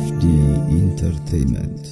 ኤፍዲ ኢንተርቴይመንት።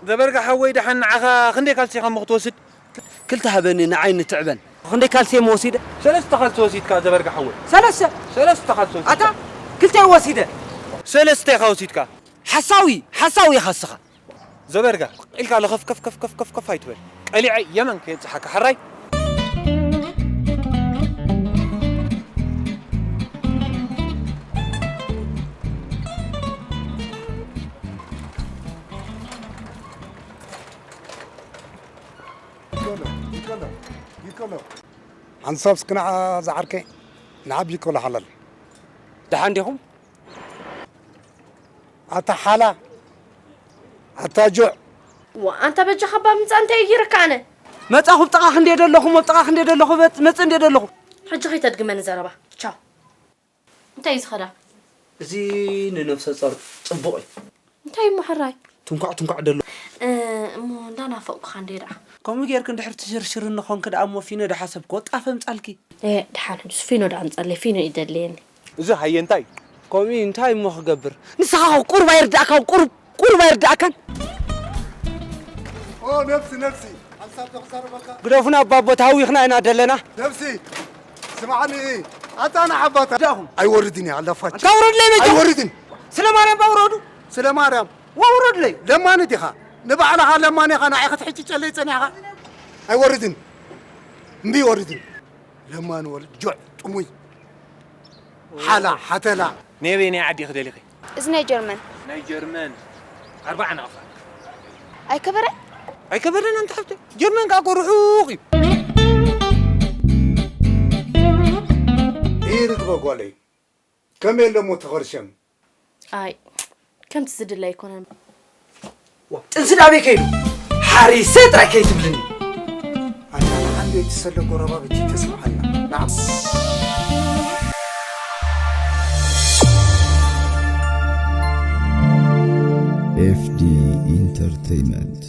ዘበርጋ ሓወይ፣ ደሓን ንዓኻ ክንደይ ካልሲ ኢኻ እሞ ክትወስድ? ክልተ ሃበኒ ንዓይ ንትዕበን። ክንደይ ካልሲ እሞ ወሲደ? ሰለስተ ካልሲ ወሲድካ ዘበርጋ ሓወይ። ሰለስተ ሰለስተ ካልሲ ወሲድካ። ኣታ ክልተ ወሲደ። ሰለስተ ኢኻ ወሲድካ። ሓሳዊ ሓሳዊ ኢኻ እስኻ። ዘበርጋ ኢልካ ለኸፍ ከፍ ከፍ ከፍ ከፍ ከፍ ኣይትበል። ቀሊዐ የመን ከየብጽሓካ ሕራይ። ሓንሳብ እስኪ ንዓ ዝዓርከይ ንዓብ ይኮሎ ሓላል ደሓን ዲኹም? ኣታ ሓላ ኣታ ጁዕ ዋ ኣንታ በጃኻ ባ ምጻእ እንታይ ይርካ ኣነ መጻኹ ኣብ ጥቓ ክንደይ ደለኹ ኣብ ጥቓ ክንደይ ደለኹ መጽ- መጽእ እንደ ደለኹ ሕጂ ከይተድግመኒ ዘረባ ቻው እንታይ እዩ ዝኸዳ እዚ ንነፍሰ ጾር ጽቡቕ እዩ። እንታይ እሞ ሕራይ ትንኳዕ ትንኳዕ ደሎ እ፣ እሞ እንዳናፈቕኩኻ እንደ ደኣ ከምኡ ጌርክ እንድሕር ትሽርሽር እንኾንክ ደኣ እሞ ፊኖ ደሓሰብክዎ ጣፍ ኣምጻልኪ። እ፣ ደሓን ሕጂ ፊኖ ደኣ ኣምጻለይ ፊኖ እዩ ደድልየኒ እዚ ሃየ እንታይ እዩ? ከምኡ እዩ እንታይ እሞ ክገብር ንስኻ ቁሩብ ኣይርዳእካ ቁሩብ ቁሩብ ኣይርዳእካን። ኦ ነብሲ ነብሲ ሓንሳብ ተኽዛረበካ ግደፉና ኣባቦት ሃዊኽና ኢና ደለና። ነብሲ ስምዓኒ ኣታ ንዓባታ ዳኹም ኣይወርድን እያ ኣላፋች እንታይ ውረድለይ በጃ ኣይወርድን ስለ ማርያም ባውረዱ ስለ ማርያም ወውረድለይ ለማኒ ዲኻ ንባዕልኻ ለማኒ ኢኻ ንዓይ ክትሕጭጨለይ ጸኒሕኻ ኣይወርድን እምቢ ይወርድን ለማኒ ወልድ ጆዕ ጥሙይ ሓላ ሓተላ ነየበይ ናይ ዓዲ ክደሊኺ? እዚ ናይ ጀርመን ናይ ጀርመን ኣርባዓ ናቕፋ ኣይከበረ ኣይከበደን ኣንቲ ሓብቲ ጀርመን ከዓ እኮ ርሑቕ እዩ። ይርግበ ጓለይ ከመይ ኣለሞ ተኸርሸም ኣይ ከምቲ ዝድለ ኣይኮነን ጥንሲ ዳበይ ከይዱ ሓሪሰ ጥራይ ከይትብልኒ ኣታ ንዓንዶ የተሰለ ጎረባብቲ ተስምዓና ንዓ ኤፍዲ ኢንተርቴይመንት